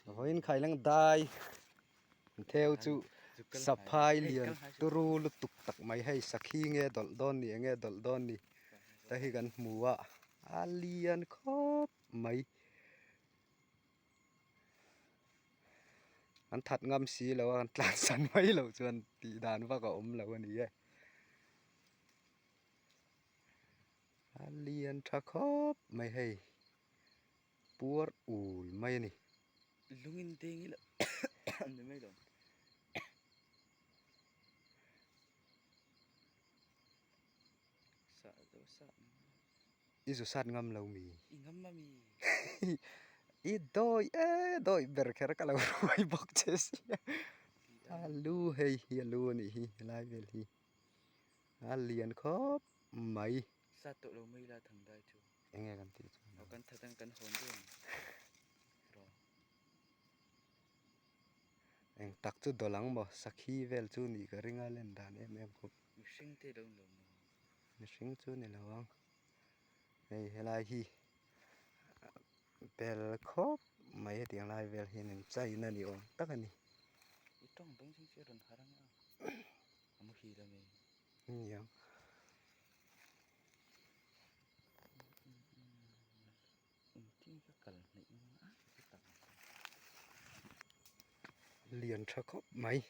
Vawiin khaileng dai theu chu saphai lian turu lutuk tak mai hei sakhi nge dawlh dawn ni enge dawlh dawn ni te hi kan hmu a a lian khawp mai an that ngam si lo a an tlan san mai loh chuan tih dan vak a awm lo a ni e a lian tha khawp mai hei. Puar ul mai a ni. Lungin deng ila an ni mai lo. Sah lo sah. I zu sat ngam lo mi. I ngam a mi. I dawi e dawi ber kher ka lo ruai bawk che sia. A lu hei hi a lu a nih hi helai vel hi. A lian khawp mai. Sat tawh lo mai la thang dai chu. Enge kan tih chuan. Aw kan that ang kan hawn dawn rawh. Eng tak chu dawlh ang maw sakhi vel chu nih ka ring a len dan em em khawp. Mihring te lo ni lo maw. Mihring chu ni lo ang. Hei helai hi bel khawp mai hetiang lai vel hian in chaina ni awm tak a ni. I tawng beng chhung chu a rawn har ang a, a muhil a mi. Niang. Lian tha khawp mai.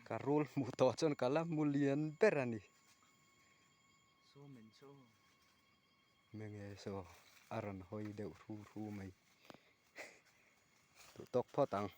Ka rul hmuh tawh chuan ka la hmu lian ber a ni. Menge saw a rawn hawi deuh hru hru mai. Duh tawk phawt ang.